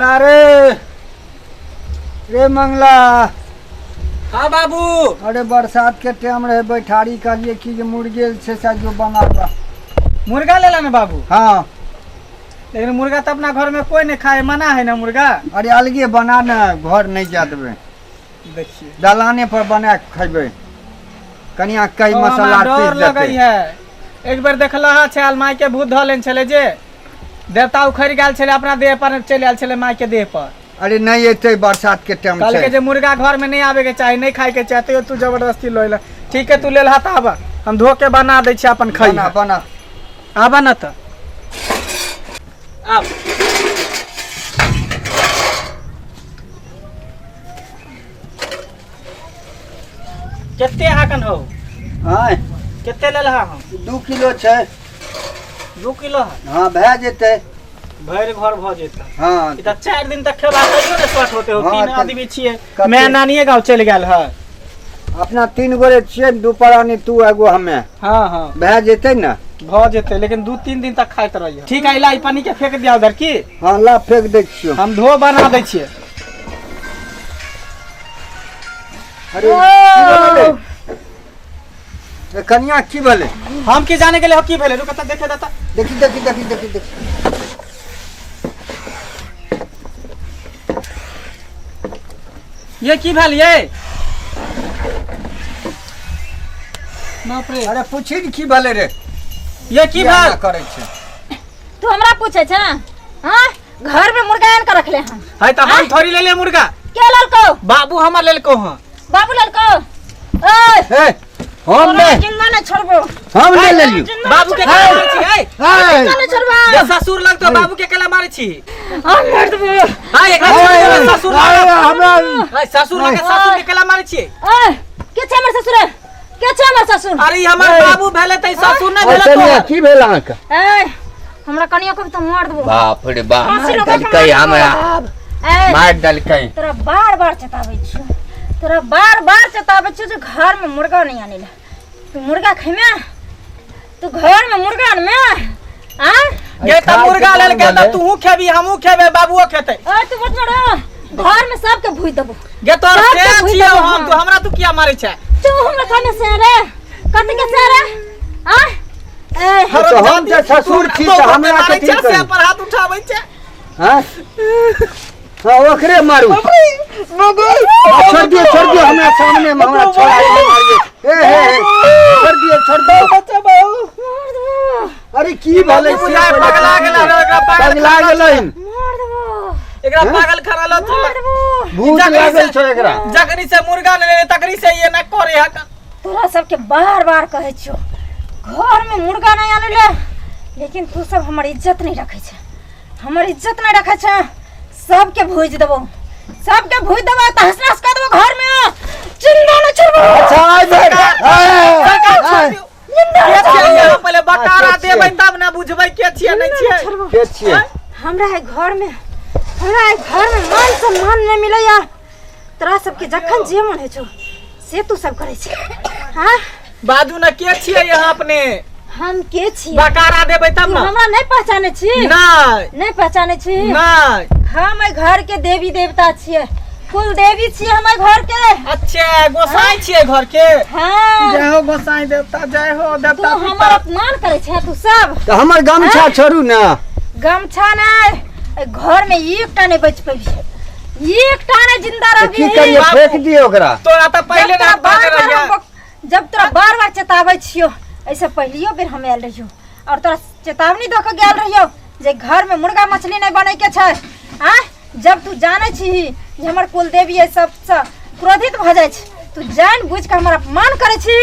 मंगला रे, रे मंगला। हाँ बाबू। अरे बरसात के टाइम रहे, बैठारी कहलिए कि जे मुर्गे छै से जो बना दऽ। मुर्गा लेला ना बाबू? हाँ। लेकिन मुर्गा तो अपना घर में कोई नहीं खाए, मना है ना मुर्गा। अरे अलगे बना ना, घर नहीं जा देबै। देखिए दलाने पर बना के खेबै, कनिया कई तो मसाला हमरा डर पीस लगै देतै। है। एक बेर देखला हा छल माय के भूत धऽ लेने छलै जे देवता उखड़ि गेल छलै, अपना देह पर चलि आयल छलै माय के देह पर। अरे नहीं एतै, बरसात के टाइम कहलकै छै। जे मुर्गा घर में नहीं आबे के चाही, नहीं खाए के चाही, तैयो तू जबरदस्ती लऽ एलह। ठीक है तू लेल हा तऽ आबऽ, हम धो के बना दै छी अपन खाइ। बना बना। आबऽ न तऽ आब। कते हाकन हो? आँय? कते लेल हा हम? 2 किलो छै। 2 किलो है? हाँ, भए जेतै। भरि घर भऽ जेतै। हाँ। ई तऽ 4 दिन तक खेबा तैयो ने शॉर्ट होते हो। हाँ, 3 तऽ आदमी छियै। कते? मैं नानिये गाँव चलि गेल है। अपना 3 गोरे छियै, 2 प्राणी तू एगो हमे। हाँ हाँ। भए जेतै ने? भऽ जेतै, लेकिन 2-3 दिन तक खाइत रहियै। ठीक है, ला ई पानी के फेंक दिया उधर की। हाँ ला फेंक दै छियौ। हम धो बना दै छियै। अरे की भेलै? ए, कनिया की भेलै? हम की जाने गेलै हो की भेलै? रुक तऽ देखे दे तऽ। देखी देखी देखी देखी देखी। ये की भेल ये? बाप रे। अरे पूछी ने की भेलै रे? ये की किया भेल? एना करै छै? तू हमरा पूछे छे? हाँ, घर में मुर्गा आन के रखले हन। है तऽ हम थोड़ी लेले मुर्गा। के ललको? बाबू हमर लेलको हँ। बाबू ललको? ओए हे, हम तोरा नहि। जिंदा नहि छोड़बो। हम नहि लेलियौ। जिंदा बाबू के केला मारै छी, हे? हे। जिंदा नहि छोड़बो। जे ससुर लगतो बाबू के केला मारै छी। हम मार देबो। हां, एकरा हे, छोड़ देबै, ससुर हे, लग। हमरा हे, ससुर लग, ससुर के केला मारै छी। ओए, के छै हमर ससुर? के छै हमर ससुर? अरे ई हमर बाबू भेलै तऽ ई ससुर नहि भेलै कनिया तोहर। की भेल अहाँके? ए, हमरा कनिया को तऽ मार देबो। बाप रे बाप, फांसी मार लगा के देलकै मार हमरा। देबो। ए, मार देलकै। तोरा बार बार चेताबै छियौ, तोरा बार बार चेताबै छियौ जे घर में मुर्गा नहीं आने ला। तू मुर्गा खेमे? तू घर में मुर्गा आनमे? आ? गे तऽ खाय के मुर्गा मोन लेलकै तऽ भेलै। तूहू खेबी, हमहूँ खेबै, बाबूओ खेतै। ए, तू बच बड़ घर में सबके भूज देबो। गे तोहर सबके से भूज छियौ देबो हम, हम। तू हमरा तू किया मारै छै? तू हमरा खाने से रे, कथी के से रे? आ? ए, तऽ हम जे ससुर छी तऽ हमरा मारै कथी छै, से करी? पर हाथ उठाबै छै। हाँ? हाँ, ओकरे मारू। छोड़ दियो, छोड़ दियो, हमरा सामने में हमरा छोड़ा के मारिए। हे हे हे, छोड़ दियो, छोड़ दियो। बच्चा बाबू। मार देबो। अरे की भेलै से? बुझाय पगला गेला रे, एकरा पागल पगला खाना गेलै। मार देबो। एकरा पागल खाना लो तू। मार देबो। भूत लागल छौ एकरा। जखनी से मुर्गा ले लेले तखनी से ये ना करे हक। तोरा सबके बार बार कहै छियौ घर में मुर्गा नहीं आने ले, लेकिन तू सब हमर इज्जत नहीं रखै छै, हमर इज्जत नहीं रखै छै। सबके भूज देबो, सबके भूज देबो, तहस नहस कर देबो घर में। जिंदा नहीं छोड़बो। अच्छा आइ भरि। सरकार छोड़ आइ। दियौ। जिंदा के नहीं छियै छोड़बो। यहाँ पहिले बकारा अच्छा, देबै छियै। तब ना बुझबै के छियै नहीं जिंदा छियै। नहीं छोड़बो। के छियै? हमरा है घर में, हमरा है घर में मान सम्मान नहीं मिलैया। तोरा सबके जखन जे मन होइ छौ से तू सब करै छै। हाँ? बाजू ना के छियै यहाँ अपने? हम के छियै? बकारा देबै तब तू ना। हमरा नहीं पहचाने छी? नहीं। नहीं पहचाने छी? नहीं। हम एहि घर के देवी देवता छियै, कुल देवी छियै हम एहि घर के। अच्छा गोसाई छियै घर के? हाँ। जय हो गोसाई देवता, जय हो तू देवता हमर पिता। अपमान करै छै तू सब। तऽ हमर गमछा छोड़ू ने। गमछा नहीं, एहि घर में एकटा नहीं बचि पेबी, एकटा नहीं जिंदा तऽ की रहबी। करियै, बाबू। फेंक दियौ ओकरा। तोरा तऽ पहिले जब तोरा ना बार बार बार हम जब तोरा बार बार चेताबै छियौ, एहिसँ पहिलियो बेर हम आयल रहियौ और तोरा चेतावनी दऽ के गेल रहियौ जे घर में मुर्गा मछली नहीं बनै के छै। आँय, जब तू जानै छीही जे हमर कुलदेवी एहि सबसँ क्रोधित भऽ जाइ छै, तू जानि बुझि कऽ हमर अपमान करै छी,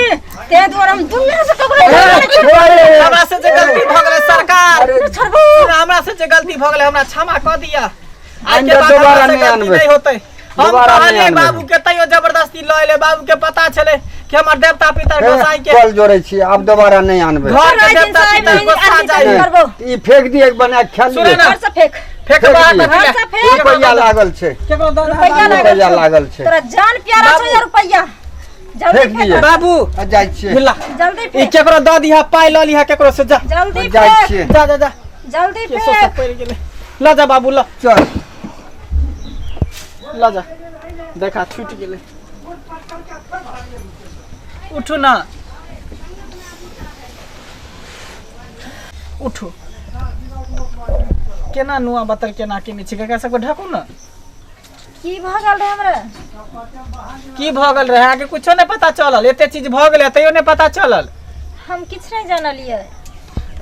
ताहि दुआरे हम दुनिया से ककरो नहि छोड़बो। हमरा से जे गलती भऽ गेलै सरकार, नहि छोड़बो। हमरा से जे गलती भऽ गेलै हमरा क्षमा कऽ दिअ। आइ के आइंदा बाद दोबारा हमरा से नहि गलती आनबै। नहि होतै। हम दोबारा नहि कहलियै आनबै। बाबू के तैयो जबरदस्ती लऽ एलै। बाबू के पता छलै कि हमर देवता पितर हे, गोसाई के कल जोड़ै छी, आब दोबारा नहि आनबै। घर के आइ दिन देवता से पितर आइ गोसा दिन जाइ। से करबो। ई फेंक दिए बना के खा सुने लिअ। ना। घर से फेंक। फेंकबा फेंक दिए। कथी घर से फेंक। रुपैआ लागल छै। केकरो दऽ दे। रुपैआ लागल रुपैआ छौ। लागल छै। तोरा जान प्यारा छौ बाबू। या रुपैआ? जल्दी फेंक फेंक। दिए। बाबू। आ जाइ छियै। मिला। जल्दी ई फेंक। केकरो दऽ दिहा, पाइ लऽ लिहा केकरो से, जा। जल्दी जाइ फेंक। छियै। जा जा जा। जल्दी केसो फेंक। सब पड़ि गेलै। लऽ जा बाबू लऽ। चल। लऽ जा देखा छूटि गेलै। उठू ना, उठू। केना नुआ बतर केना केने छी, कका सबके ढकू ने। की भऽ गेल रहै हमरा? की भऽ गेल रहै अहाँके? कुछो नहि पता चलल? एते चीज भऽ गेलै तैयो नहि पता चलल? हम किछु नहि जानलियै।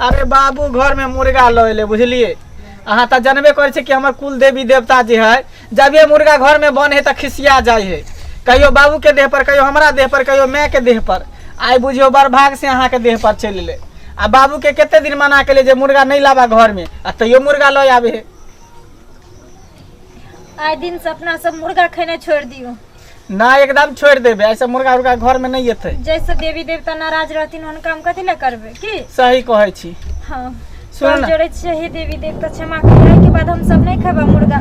अरे बाबू घरमे मुर्गा लऽ एलै, बुझलियै? अहाँ तऽ जानबे करै छी कि हमर कुल देवी देवता जे है, जबे मुर्गा घरमे बन है तऽ खिसिया जाइ है। कहियो बाबूके देह पर, कहियो हमरा देह पर, कहियो मायके देह पर। आइ बुझियौ बड़ भाग से अहाँके देह पर चलि एलै। आ बाबूके कते दिन मना केलियै जे मुर्गा नहि लाबा घरमे, आ तैयो मुर्गा लऽ आबै है। आइ दिन से अपना सब मुर्गा खेनाइ छोड़ि दियौ। ना, एकदम छोड़ि देबै। ऐसे मुर्गा उर्गा घरमे नहि एतै। जैसे देवी देवता नाराज रहथिन हुनका हम कथी लए करबै की? सही कहै छी। हँ। सुनू कर ने। जोड़ै छियै, हे देवी देवता क्षमा करियै, एहिके बाद हम सब नहि खेबै मुर्गा।